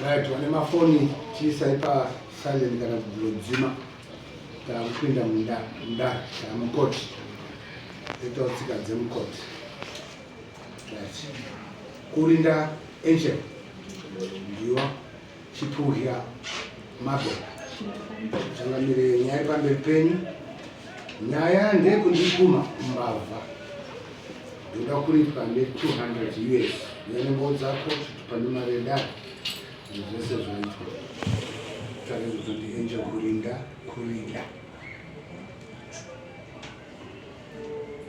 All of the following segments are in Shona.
Right, vane mafoni chiisai pa silent kana kudzima. Takupinda munda munda mukoti. Toitawo tsika dzemukoti. Right. Kurinda Angel. Ndiwa Chipuhya Mabel. Changamire nyaya iri pamberi penyu. Nyaya ndeyekundikuma mbavha. Ndoda kuripwa ne 200 US. Nyanembo dzako chitupa nemari yedare. Zvese zvaitwa. Tsvake kuzoti Angel kurinda kurinda.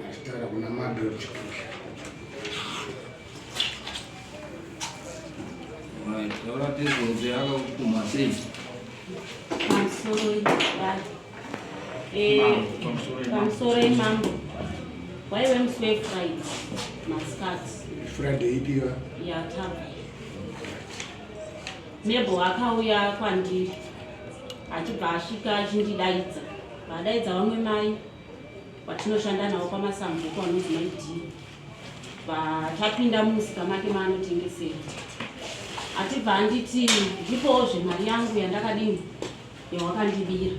Achitaura kuna Mabel Chipuhya. Right, taura tizonzi akakupumha sei? Pamusoro eh, pamusoro imambo waive musi wefriday masikati. Friday ipiwa? Yatabva. Mebo akauya kwandiri achibva asvika achindidaidza. Vadaidza vamwe mai vatinoshanda navo kwamasambuko vanonzi mai Dee. Vachapinda mumusika make maanotengesera achibva anditi ndipowo zvemari yangu yandakadini yawakandibira.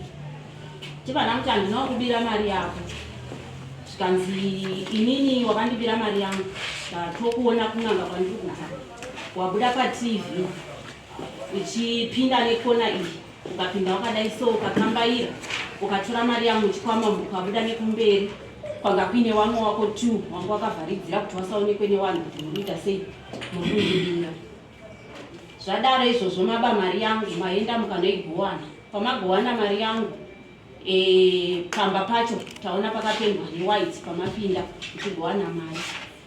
Chibva ndamuti handina kukubira mari yako. Zvikanzi inini wakandibira mari yangu ndatokuona kun'anga kwandiri kubva wabuda paTV uchipinda nekona iyi ukapinda wakadai so ukakambaira ukatora mari yangu muchikwama ukabuda nekumberi kwanga kuine wamwe wako two wanga wakavharidzira kuti wasaonekwe newanhu kuti muri kuita sei muri kundibira zvadaro izvozvo maba mari yangu maenda mukanoigowana pamagowana mari yangu e, pamba pacho taona pakapendwa newhite pamapinda muchigowana mari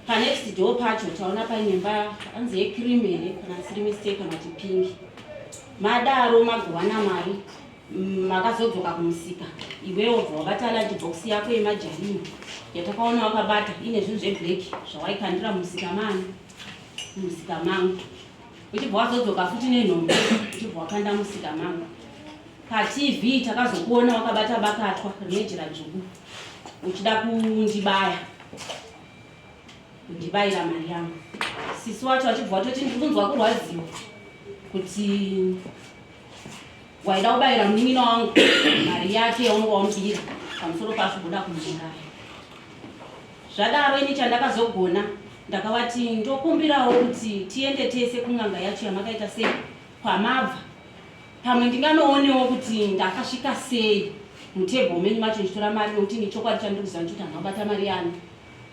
panext door pacho taona paine imba anzi yecream here kana siri mistake kana kuti pingi madaro magowana mari mm, makazodzoka kumusika iwewo bva wabata lunch box yako yemajarini yatakaona wakabata ine zvinhu zveblack zvawaikandira mumusika mani mumusika mangu uchibva wazodzoka futi nenhombe uchibva wakanda musika mangu patv takazokuona wakabata bakatwa rine jira dzvuku uchida kundibaya kundibayira mari yangu sisi wacho achibva watoti ndiri kunzwa kurwadziwa kuti waida kubayira munin'ina wangu mari yake yaunge wamubira pamusoro pazvo kuda kumuuraya zvadaro ini chandakazogona ndakavati ndokumbirawo kuti tiende tese kun'anga yacho yamakaita sei kwamabva pamwe ndinganoonewo kuti ndakasvika sei mutebho menyu macho ndichitora mari nokuti ini chokwadi chandiri kuziva ndichoti handina kubata mari yani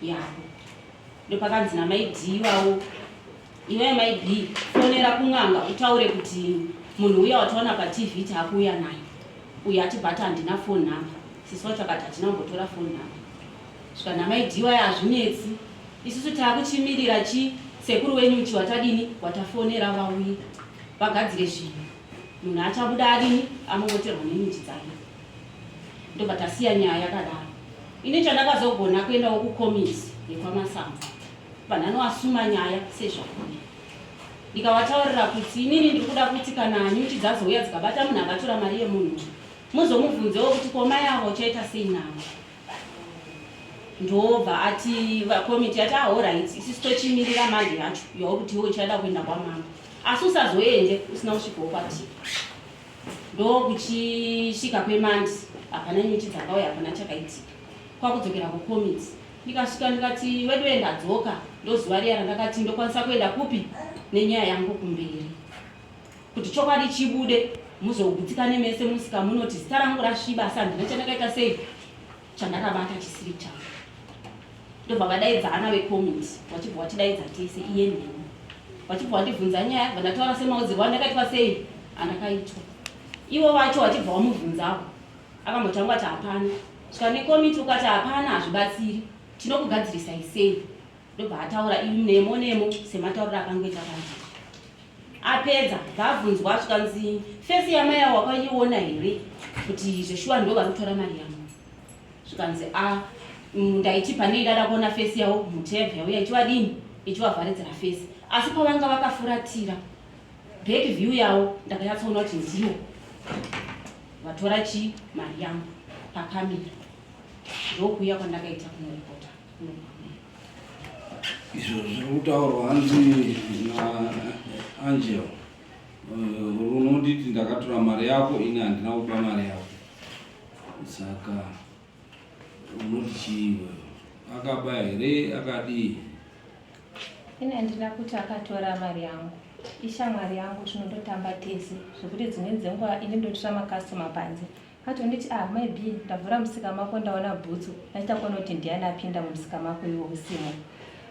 yavo ndopakanzi namai d vawo iwe mai b fonera kun'anga utaure kuti munhu uya wataona patv taakuuya naye uyo atibata handina phone number sisi wacho akati hatina kumbotora phone number svika namai d waya hazvinetsi isusu taakuchimirira chi sekuru wenyu uchi watadini watafonera vauye vagadzire zvinhu munhu achabuda adini amomoterwa nenyuchi dzake ndobva tasiya nyaya yakadaro ini chandakazogona kuendawo kukomiti yekwamasamba vanhu nyaya sezvakuya ndikavataurira kuti inini ndiri kuda kuti kana nyuchi dzazouya dzikabata munhu akatora mari yemunhu muzomubvunzewo kuti koma yavo uchaita sei navo ndobva ati vakomiti yati ahorit ah, isusu tochimirira manje yacho yauri kuti iwe uchada kuenda kwamama asi usazoende usina kusvikawo kwatiri ndokuchisvika kwemandi hapana nyuchi dzakauya hapana chakaitika kwakudzokera kukomiti ndikasvika ndikati weduwe ndadzoka ndozuva riya randakati ndokwanisa kuenda kupi nenyaya yangu kumberi kuti chokwadi chibude muzogutsikane mese musika munoti zita rangu rasviba asi handina chandakaita sei chandakabata chisiri changu ndobva vadaidza ana vekomiti vachibva vatidaidza tese iye neni vachibva vandibvunza nyaya bva ndataura semaudzirwo andakaitwa sei andakaitwa ivo vacho vachibva vamubvunzawo akambotanga ati hapana svika nekomiti ukati hapana hazvibatsiri tinokugadzirisai sei ndobva ataura nemo nemo sematauriro akangoita pandiri apedza bvabvunzwa zvikanzi fesi yamai avo wakaiona here kuti zveshuwa ndo vari kutora mari yangu zvikanzi a mm, ndaiti pane idada kuona fesi yavo mutebve yauya ichivadini ichivavharidzira fesi asi pavanga vakafuratira back view yavo ndakanyatsoona kuti ndiyo vatora chii mari yangu pakamera ndokuuya kwandakaita kunoripota izvo zviri kutaurwa hanzi naangel Unonditi ndakatora mari yako, ini handina kuba mari yako, saka unoti chii iwewe? Akaba here? Akadii? Ini handina kuti akatora mari yangu. Ishamwari yangu, tinototamba tese zvekuti dzimweni dzenguva ini ndotora makastoma panze. Atonditi, "Ah, maybe ndavhura musika mako, ndaona bhutsu, ndachita kuona kuti ndiani apinda mumusika mako iwe usimo."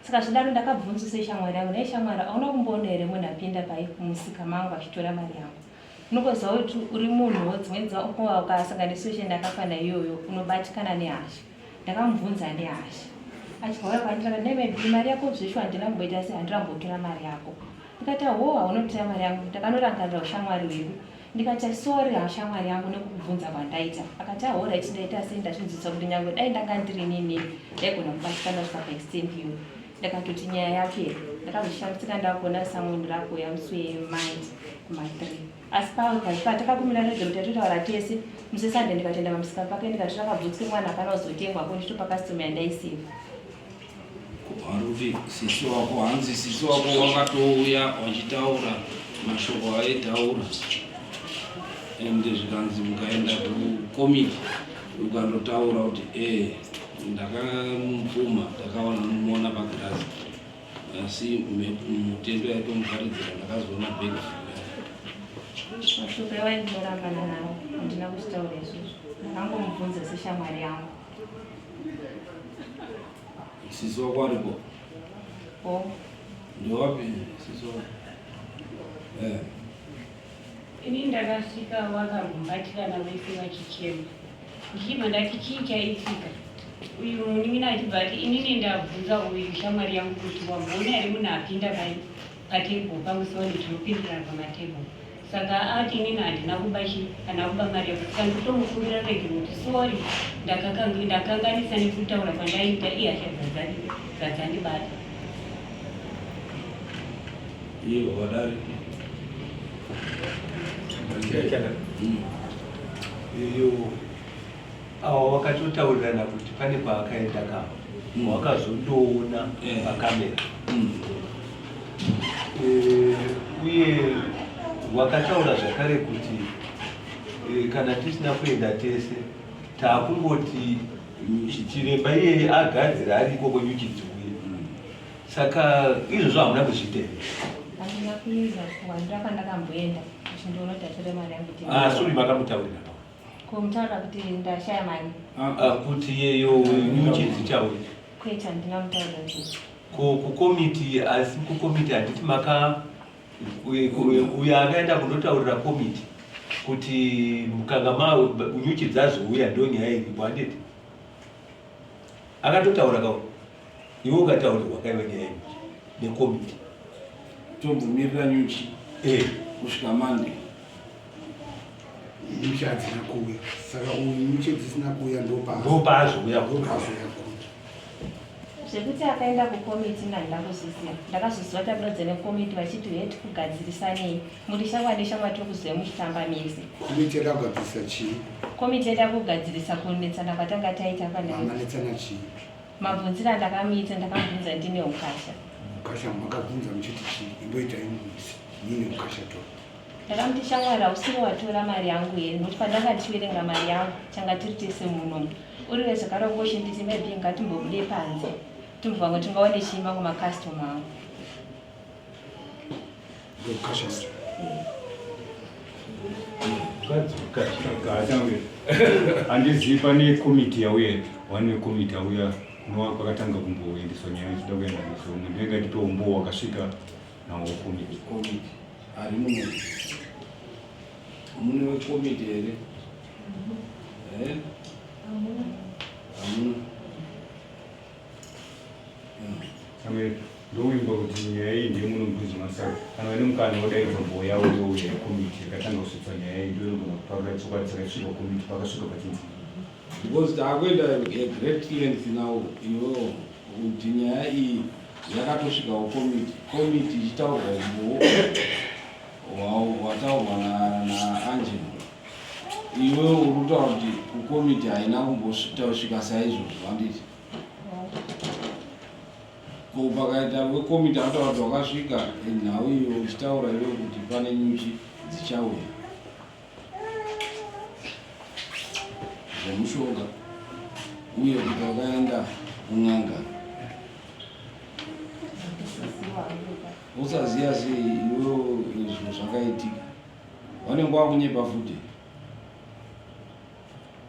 Saka zvidaro ndakabvunzwa seshamwari yangu, "Nhai shamwari, hauna kumboona here munhu apinda pai mumusika mangu achitora mari yangu?" Unongoziva kuti uri munhuwo, dzimweni dzenguva ukasangana nesituation yakafana iyoyo unobatikana nehasha. Ndakamubvunza nehasha, achibva kwandiri akati, "Maybe mari yako zveshuwa handina kumboita sei, handina kumbotora mari yako." Ndikati, "Ho, haunotora mari yangu." Ndakanorangarira ushamwari hwedu, ndikati, "Sorry shamwari yangu nekukubvunza kwandaita." Akati, "Alright, ndaita sei, ndazvinzwisa kuti nyange dai ndanga ndiri nini ndaigona kubatikana kusvika paextent iyoyo." Ndakatoti nyaya yapera. Ndakazoshamisika ndakuona summon rakuuya musi weMonday kuma3, asi patakakumira redzo kuti tatotaura tese musi weSunday, ndikatoenda pamusika pake, ndikatora kabhutsu kemwana akana kuzotengwako, ndichitopa customer yandaiseva. Ari kuti sisi wako, hanzi sisi wako wakatouya wachitaura mashoko aitaura, ende zvikanzi ukaenda kukomiti ukandotaura kuti e ndakamupfuma, ndakaona muona pagirazi, asi mutendo yaitomuvharidzira, ndakazoona bhegi. Mashoko iwayo ndinorambana nawo, handina kuzvitaura izvozvo. Ndakangomubvunza seshamwari yangu. Sisi wako aripo? O. Ndowapi sisi wako? Ini ndakasvika wakagumbatirana vese vachichema. Ndichibva ndati, "Chii chaitika?" Uyu munin'ina achibva ati, "Inini ndabvunza uyu shamwari yangu kuti wamboona here munhu apinda pai patebhuru pangu, sevanhu tinopindirana pamatebhuru. Saka ati inini handina kuba chi handina kuba mari yako, saka ndikutomukumbira regero kuti sorry, ndakanganisa nekutaura kwandaita, ihasha dzadzandibata." Iyo wadari. Iyo ava vakatotaurirana kuti pane kwaakaenda kava wakazondoona pakamera. Uye wakataura zvakare kuti kana tisina kuenda tese, taakungoti chiremba iyeye agadzira ari ikoko nyuchi dziuye. Saka izvozvo hamuna kuzviita here? Handina kuedza kuwandira kwandakamboenda kuti ndione kuti atore mari yangu. Asi uri makamutaurira? Kumutaurira kuti ndashaya mari? Ah, kuti yeyo nyuchi dzichauya. Kwete, handina mutaurira izvozvo. Ko kukomiti? Asi kukomiti handiti maka uyo akaenda kundotaurira komiti kuti mukanga ma nyuchi dzazouya, ndo nyaya iripo, handiti akatotaura kawo? Iwe ukataurirwa kaiva nyaya yenyuchi nekomiti? Tombomirira nyuchi kusvika Monday. Nyuchi hadzina kuuya, saka uyu nyuchi dzisina kuuya ndopa ndopaazouya. Ndopazouya kuti Zvekuti akaenda kukomiti nandida kuzviziva. Ndakazoziva taburodza nekomiti vachiti heti kugadzirisanei, muri shamwari neshamwari, tiri kuziva muchitamba mese. Komiti yakagadzirisa chii? Komiti yaida kugadzirisa kunetsana kwatanga taita pana Mamanetsana chii? Mabvunziro andakamuita, ndakamubvunza ndine ukasha. Ukasha makabvunza muchiti chii? Imboitai muisi muine ukasha to. Ndakamuti, "Shamwari, hausiri watora mari yangu here? Nokuti pandanga ndichiverenga mari yangu, tanga tiri tese munomu. Uriwe zvakare wangochenditi maybe ngatimbobude panze timbobva ngo tingaone chii mamwe makastoma angu." Ndoukasha sto. Atange handizivi, pane komiti yauya, one wekomiti auya kunova kwakatanga kumboendeswa nyaya ichida kuenda neso umwe ndinenge atipe umbowo wakasvika nawo komiti. Komiti ari muno, mune wekomiti here? Eh? Hamuna. Samwe ndovimba kuti nyaya iyi ndiye muno mudhuze masaka, kana vane mukana wodaidzwa mbowo yavo youya yekomiti yakatanga kusvitswa nyaya iyi, ndiyo inogona kuparura chokwadi chakasvika komiti, pakasvika pachinzi. Because taakuenda a great length now iwewo kuti nyaya iyi yakatosvikawo komiti, komiti ichitaurwa umbowo hwataurwa naAngelo. Iwewo uri kutaura kuti kukomiti haina kumbosvika saizvozvo, handiti? Ko pakaita wekomiti anotaura kuti wakasvika nhau iyo uchitaura iwewe kuti pane nyuchi. Dzichauya zvemushonga uye kuti wakaenda kun'anga. Usaziva sei iwewo izvo zvakaitika, vanenge wakunyepa futi.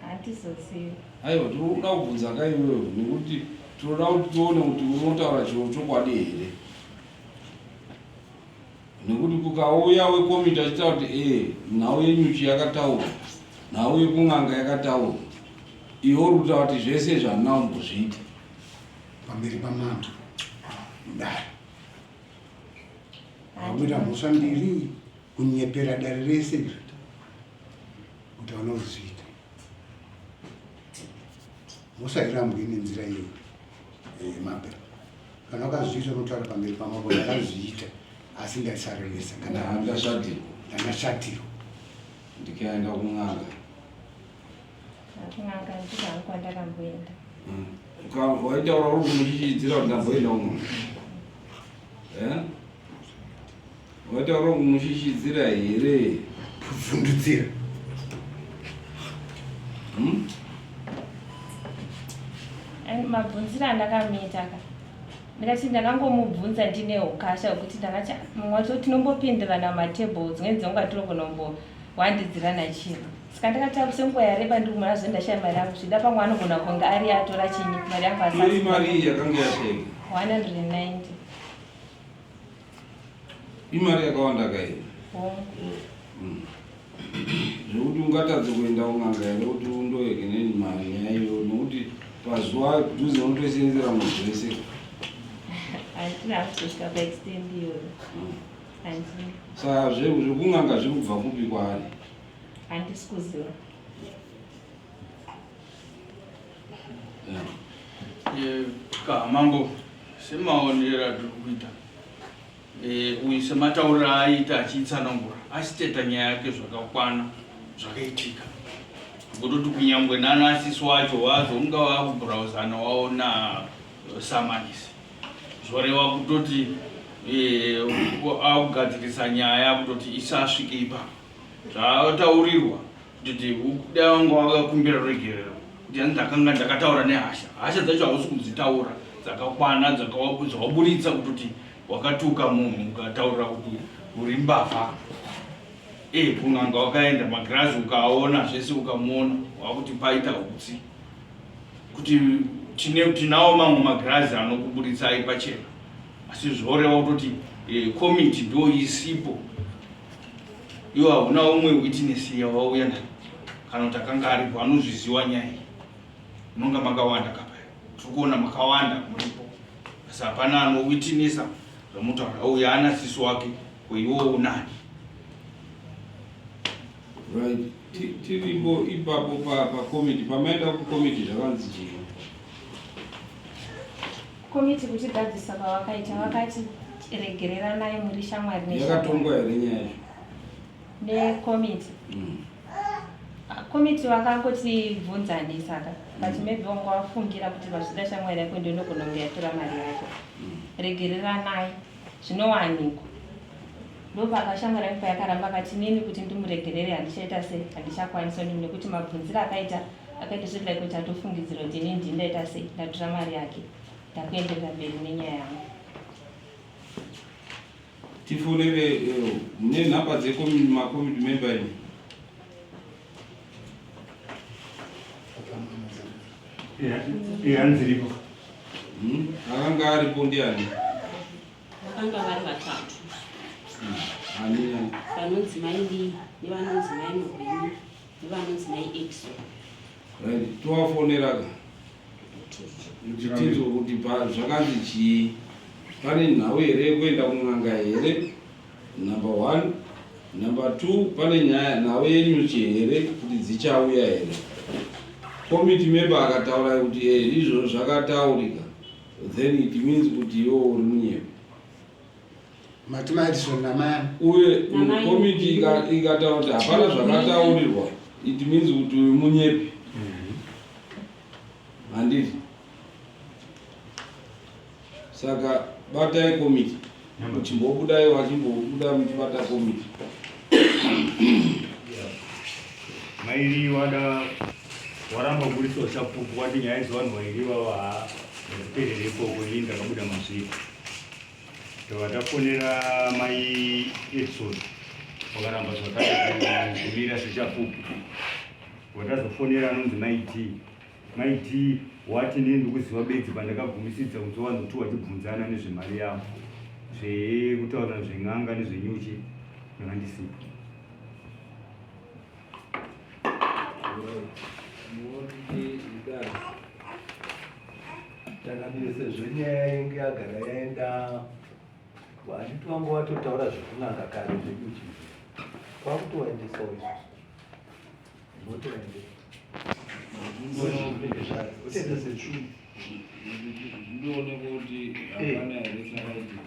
Handizozivi. Aiwa, tinoda kubvunza ka iwewe nekuti tinoda kuti tione kuti unotaura chiro chokwadi here, nekuti kukauya wekomiti achitaura kuti ee nhau yenyuchi yakataurwa, nhau yekun'anga yakataurwa, iwe uri kutaura kuti zvese izvi handina kumbozviita. Pamberi pamambo mudare wakuita mhosva mbiri, kunyepera dare rese iri kuti hauna kuzviita. Mhosva hairambwi nenzira iyo yemapepa. Kana wakazviita unotaura pamberi pamambo, ndakazviita asi ndaisarevesa kana ndashatirwa, ndandashatirwa ndikaenda kun'anga. Kun'anga ndiko hangu kwandakamboenda. Waitaura uri kumuchichidzira kuti ndamboenda kun'anga? Eh? Waitaura kumushishidzira here? Kuvhundutsira. Hmm? Mabvunziro andakamuita ka ndikati ndakangomubvunza ndine ukasha hwekuti ndakati mumwe wacho tinombopindirana matable dzimweni dzenguva tinogonombowandidzirana chiro saka ndakati akusenguva yareba ndiri kumona zve ndashaya mari yangu zvida pamwe anogona kunge ari atora chinyi mari yangu asai mari iyi yakanga yashaika 190. Imari yakawanda ka iyi. Zvekuti ungatadze kuenda kun'anga here kuti undoeke nemari nyaya iyoyo, nekuti pazuva dhuze unotoisenzera mwedzi wese. Handina kuzosvika paextend iyoyo. Handina. Saka zvekun'anga zviri kubva kupi kwaari? Handisi kuziva. Ka mambo, semaonero atiri kuita uyu, sematauriro aaita achitsanangura, achiteta nyaya yake zvakakwana zvakaitika, kutoti kunyangwe nanasisi wacho wazonga wakubhurauzana waona samanisi, zvoreva kutoti akugadzirisa nyaya kutoti isasvike ipapo. Zvaataurirwa kuti dai wanga wakakumbira ruregerero kuti hanzi ndakanga ndakataura nehasha, hasha dzacho hausi kudzitaura dzakakwana dzakawaburitsa kutoti wakatuka munhu, ukataurira kuti uri mbavha. Kun'anga wakaenda, magirazi ukaona zvese, ukamuona wakuti paita utsi, kuti tinawo mamwe magirazi anokuburitsai pachena, asi zvoreva kutoti komiti ndo isipo. Iwo hauna umwe witness yawauya naye kana kuti akanga aripo anozviziwa nyaya iyi? Munonga makawanda kapa, tiri kuona makawanda muripo, asi hapana anowitnessa zvamutaura. Uyu ana sisi wake, koiwo unani? Right, tiripo ipapo pakomiti. Pamaenda kukomiti zvakanzi chii? Komiti kutigadzisa kwavakaita, vakati regereranai muri shamwari neshamwari. Yakatongwa here nyaya yacho? Nekomiti? Komiti vakangotibvunzanisa ka, but maybe wanga wafungira kuti vazvida shamwari yako ndio inogona kunge yatora mari yako. Regereranai, zvinowanikwa. Ndopaka shamwari yangu payakaramba akati nini kuti ndimuregerere handichaita sei, handichakwanisa nekuti mabvunziro akaita akaita zviri like kuti atofungidzira kuti inini ndini ndaita sei, ndatora mari yake, ndakuenderera mberi nenyaya yangu. Tifonere mune nhamba dzemakomiti member imi. Hanziripo. Akanga aripo ndiani? Vakanga vari vatatu. Ani nani? Vanonzi mai Lee nevanonzi mai Mugwini nevanonzi mai Exo. Right, tovafonera ka kuti tinzwe kuti zvakanzi chii. Pane nhau here yekuenda kun'anga here? Number one. Number two, pane nyaya nhau yenyuchi here, kuti dzichauya here? Committee member akataura kuti izvozvo zvakataurika, then it means kuti iwo uri munyepo. Mati maEdison namayani? Uye Namai komiti ikataura kuti hapana zvakataurirwa, it means kuti uyu munyepi, handiti? Saka batai komiti, muchimbobudai, vachimbobuda muchibata komiti. Mairi wada waramba kuburitsa uchapupu wati nyaya dzevanhu vairi ivava haa ngadziperere ikoko ini ndakabuda mazviri. Tobva tafonera mai Edson vakaramba zvakare kumira sechapupu. Watazofonera anonzi mai T. Mai T wati inini ndikuziva bedzi pandakagumisidza kunzwa vanhu two vachibvunzana nezvemari yavo zvekutaurana zven'anga nezvenyuchi ndanga ndisipo. Changamire sezvo nyaya yenge yagara yaenda handiti wanga watotaura zvekun'anga kare zvenyuchi kwakutovaendesawo isusu Ndioneka kuti hapana here chakaitika.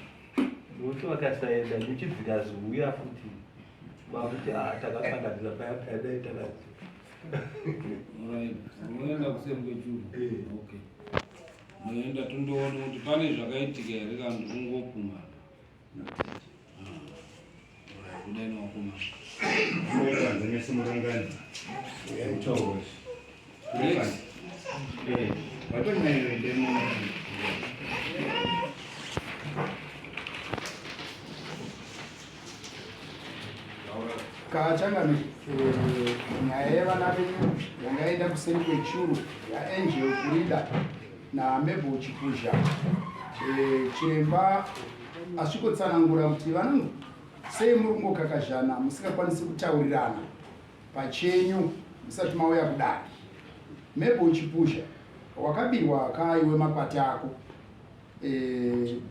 Nokuti vakasaenda nyuchi dzikazouya futi vakuti ah, takasanganisa paya paya dai takazi. Alright, munoenda kuseri kwechuru. Okay. Munoenda tondoona kuti pane zvakaitika here kana kuti kungopumana. Kachangami, eh, nyaya yevana venyu yangaenda kuseri kwechuru yaAngel Kurida naMabel Chipuzha. Eh, chiremba asvikotsanangura kuti vanangu sei muri kungokakazhana musingakwanisi kutaurirana pachenyu musati mauya kudare. Mabel Chipuzha wakabirwa kaiwe makwati ako e,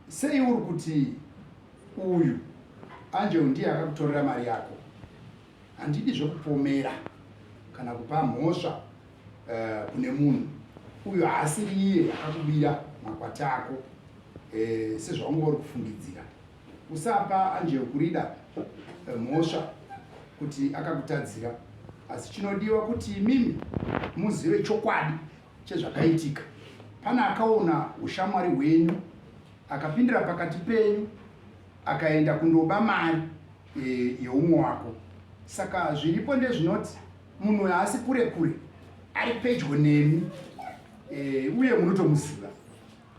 sei uri kuti uyu Angel ndiye akakutorera mari yako? Handidi zvekupomera kana kupa mhosva uh, kune munhu uyu haasiri iye akakubira makwati ako eh, sezvaunga uri kufungidzira. Usapa Angel Kurida eh, mhosva kuti akakutadzira, asi chinodiwa kuti imimi muzive chokwadi chezvakaitika. Pane akaona ushamwari hwenyu akapindira pakati penyu akaenda kundoba mari e, yeumwe wako. Saka zviripo ndezvinoti munhu uyu haasi kure kure, ari pedyo nemi e, uye munotomuziva.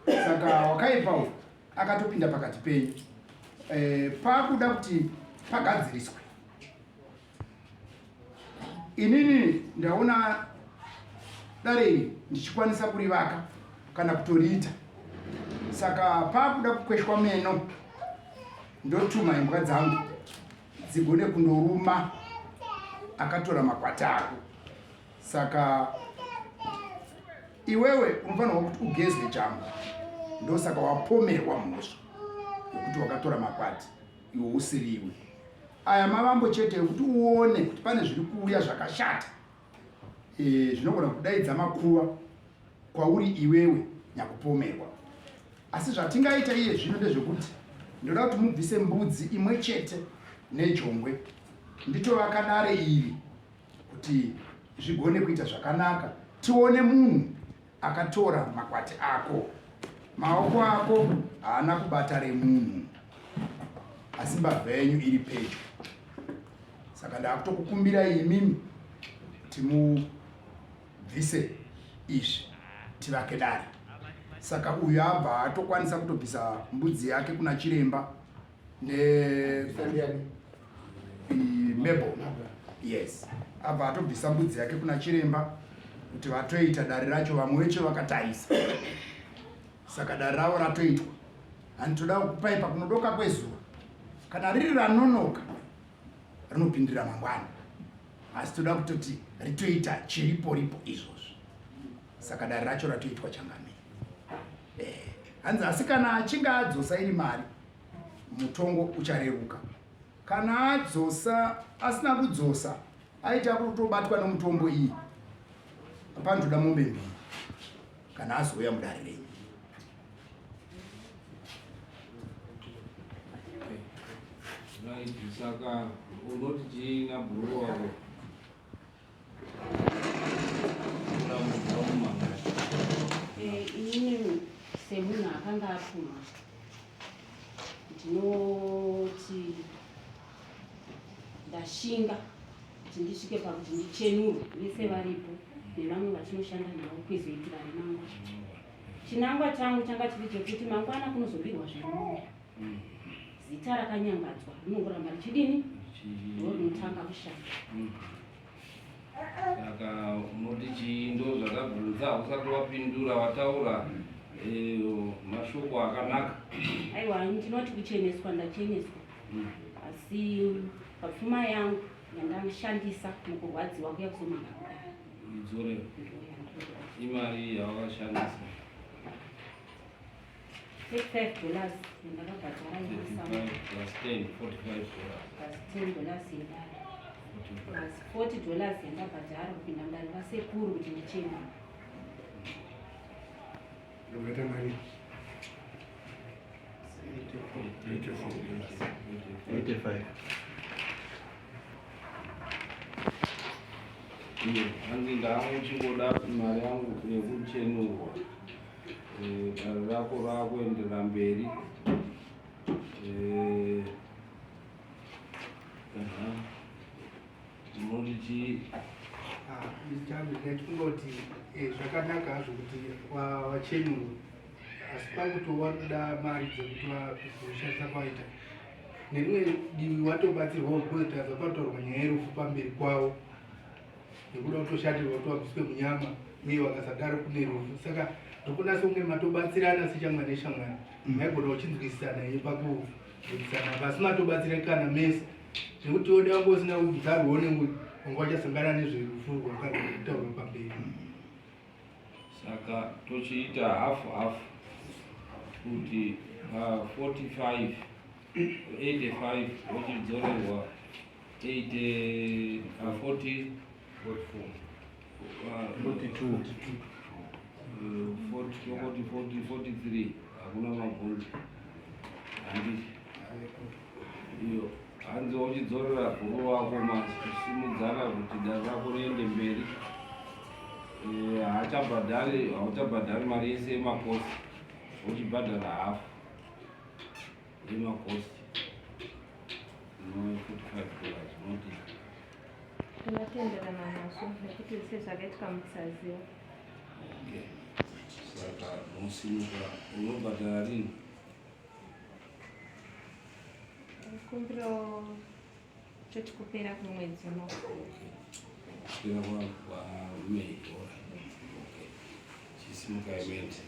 Saka wakaipa uyu akatopinda pakati penyu e, pakuda kuti pagadziriswe. Inini ndaona dare iri ndichikwanisa kurivaka kana kutoriita, saka pakuda kukweshwa meno ndotuma imbwa dzangu dzigone kundoruma akatora makwata ako. Saka iwewe unofanirwa kuti ugezwe jambwa, ndosaka wapomerwa mhosva yekuti wakatora makwati iwe usiriwe. Aya mavambo chete ekuti uone kuti pane zviri kuuya zvakashata e, zvinogona kudaidza makuva kwauri iwewe nyakupomerwa. Asi zvatingaita iye zvino ndezvekuti ndoda kuti mubvise mbudzi imwe chete nejongwe nditovaka dare iri kuti zvigone kuita zvakanaka, tione munhu akatora makwati ako. Maoko ako haana kubata remunhu, asi mbavha yenyu iri pedyo. Saka ndakutokukumbirai imimi kuti mubvise izvi tivake dare. Saka uyu abva atokwanisa kutobvisa mbudzi yake kuna chiremba ne Mabel. Yes, abva atobvisa mbudzi yake kuna chiremba kuti vatoita dare racho vamwe vecho vakatarisa. Saka dare ravo ratoitwa. Handitoda kukupai pakunodoka kwezuva, kana riri ranonoka rinopindira mangwana, asi toda kutoti ritoita chiripo ripo izvozvo. Saka dare racho ratoitwa changamire. Eh, hanzi asi kana achinge adzosa iri mari mutongo uchareruka. Kana adzosa asina kudzosa aita kutobatwa nomutombo iyi panotoda mombe mbiri kana azouya mudare renyu. Right, saka unoti chii nabhuru wako? Eh, inini semunhu akanga apfuma ndinoti Ndashinga kuti ndisvike pakuti ndichenurwe vese varipo nevamwe vatinoshanda navo kuizoitira remangwana. Chinangwa changu changa chiri chekuti mangwana kunozobirwa zvemunhu. Zita rakanyangadzwa rinongoramba richidini ndo rinotanga kushanda. Saka unoti chii? Ndo zvatabvunza, usati wapindura wataura mashoko akanaka. Aiwa, ndinoti kucheneswa ndacheneswa, asi papfuma yangu yandashandisa mukurwadziwa kuya kuzomanga kudai Idzorero imari yawakashandisa. $35 yandakabhadhara yemasama. 35 plus 10, $45. Plus $10 yedare, plus $40 yandabhadhara kupinda mudare vasekuru kuti ndichene. Ndokuita mari 85. Iyo hanzi ndaanguchingoda mari yangu yekuchenurwa. Dare rako rakuenderera mberi. Unoti chii? Ndachifunga kuti zvakanaka hazvo kuti wachenurwa, asi pakuti wakuda mari dzekuti vazoshandisa kwaita nerimwe divi watobatsirwawo, because tazwa pataurwa nyaya yerufu pamberi kwavo nekuda kutoshatirwa kuti wabviswe munyama, uye vakasadaro kune rufu. Saka ndokuna sekunge matobatsirana sechamwari neshamwari, maigona uchinzwisisana henyu pakunzwisisana, asi matobatsirikana mese, zvekuti woda wanga usina kubvisa rwone wanga uchasangana nezverufu rwakataurwa pamberi. Saka tochiita half half, kuti pa 45 85 wochidzorerwa 80, 40, 42. 40, tokoti 40, 43, hakuna mabhonzo, handiti? Iyo hanzi wochidzorera bhuru wako masimudzana kuti dare rako riende mberi. Haachabhadhari, hauchabhadhari mari yese yemakosi, wochibhadhara hafu yemakosi, no $45, unoti? Ndinotenderana nazvo nekuti sezvakaitika mukusaziva. Okay. Saka unosimuka, unobhadhara rini? Kumbiro choti kupera kwemwedzi uno. Kupera kwaMay, alright. Okay, chisimuka imente.